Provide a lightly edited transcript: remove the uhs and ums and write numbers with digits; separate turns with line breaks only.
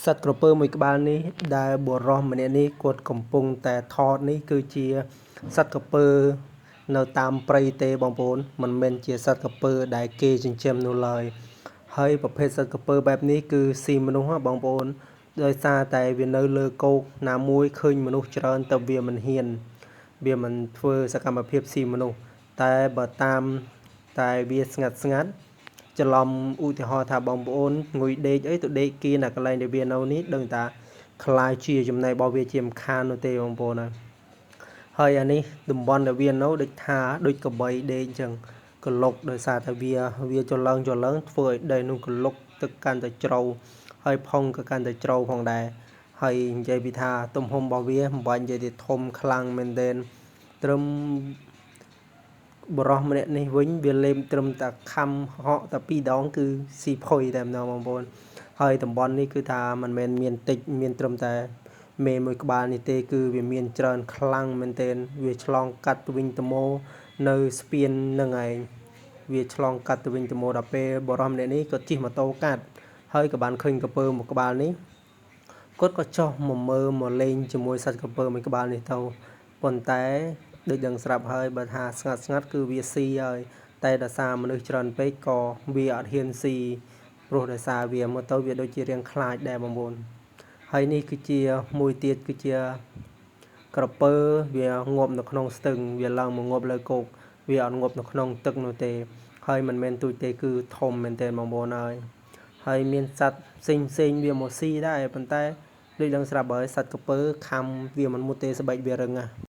សត្វក្រពើមួយក្បាលនេះដែលបុរសម្នាក់នេះគាត់កំពុងតែថតនេះគឺជាសត្វក្រពើនៅតាមព្រៃទេបងប្អូនមិនមែនជាសត្វក្រពើដែលគេចិញ្ចឹមនោះឡើយហើយប្រភេទសត្វក្រពើបែបនេះគឺស៊ីមនុស្សហ៎បងប្អូនដោយសារតែវានៅលើគោកណាមួយឃើញមនុស្សច្រើនទៅវាមិនហ៊ានវាមិនធ្វើសកម្មភាពស៊ីមនុស្សតែបើតាមតែវាស្ងាត់ស្ងាត់ ច្រឡំឧទាហរណ៍ថាបងប្អូនងុយដេកអីទៅដេកគៀនអាកន្លែងដែលវានៅនេះដឹងតាខ្លាយជាចំណែករបស់វាជាមិនខាននោះទេបងប្អូនណាហើយអានេះតំបន់ដែលវានៅដូចថាដូចកបីដេកអញ្ចឹងក្លុកដោយសារតែវាវាចឡើងចឡើងធ្វើឲ្យដីនោះក្លុកទឹកកាន់តែជ្រៅហើយផុងក៏កាន់តែជ្រៅផងដែរហើយនិយាយពីថាទំហំរបស់វាមិនបាញ់និយាយទីធំខ្លាំងមែនទែនត្រឹម បរោះម្នាក់នេះវិញវាលេបត្រឹមតែខំហក់តែពីរដងគឺស៊ីផុយតែម្ដងបងប្អូនហើយតំបន់នេះគឺថាមិនមែនមានតិចមានត្រឹមតែមេមួយក្បាលនេះទេគឺវាមានច្រើនខ្លាំងមែនទែនវាឆ្លងកាត់ទៅវិញទៅមកនៅស្ពាននឹងឯងវាឆ្លងកាត់ទៅវិញទៅមកដល់ពេលបរោះម្នាក់នេះក៏ជិះម៉ូតូកាត់ហើយក៏បានឃើញក្រពើមួយក្បាលនេះគាត់ក៏ចុះមកមើលមកលេងជាមួយសត្វក្រពើមួយក្បាលនេះទៅប៉ុន្តែដូចដឹងស្រាប់ហើយបើថាស្ងាត់ស្ងាត់គឺវាស៊ីហើយតែដោយសារមនុស្សច្រើនពេកក៏វាអត់ហ៊ានស៊ីព្រោះដោយសារវាមើលទៅវាដូចជារាងខ្លាចដែរបងប្អូនហើយនេះគឺជាមួយទៀតគឺជាក្រពើវាងាប់នៅក្នុងស្ទឹងវាឡើងមកងាប់លើគោកវាអត់ងាប់នៅក្នុងទឹកនោះទេហើយមិនមែនទូចទេគឺធំមែនទែនបងប្អូនហើយហើយមានសត្វផ្សេងផ្សេងវាមកស៊ីដែរប៉ុន្តែដូចដឹងស្រាប់ហើយសត្វក្រពើខំវាមិនមុតទេស្បែកវារឹងណាស់។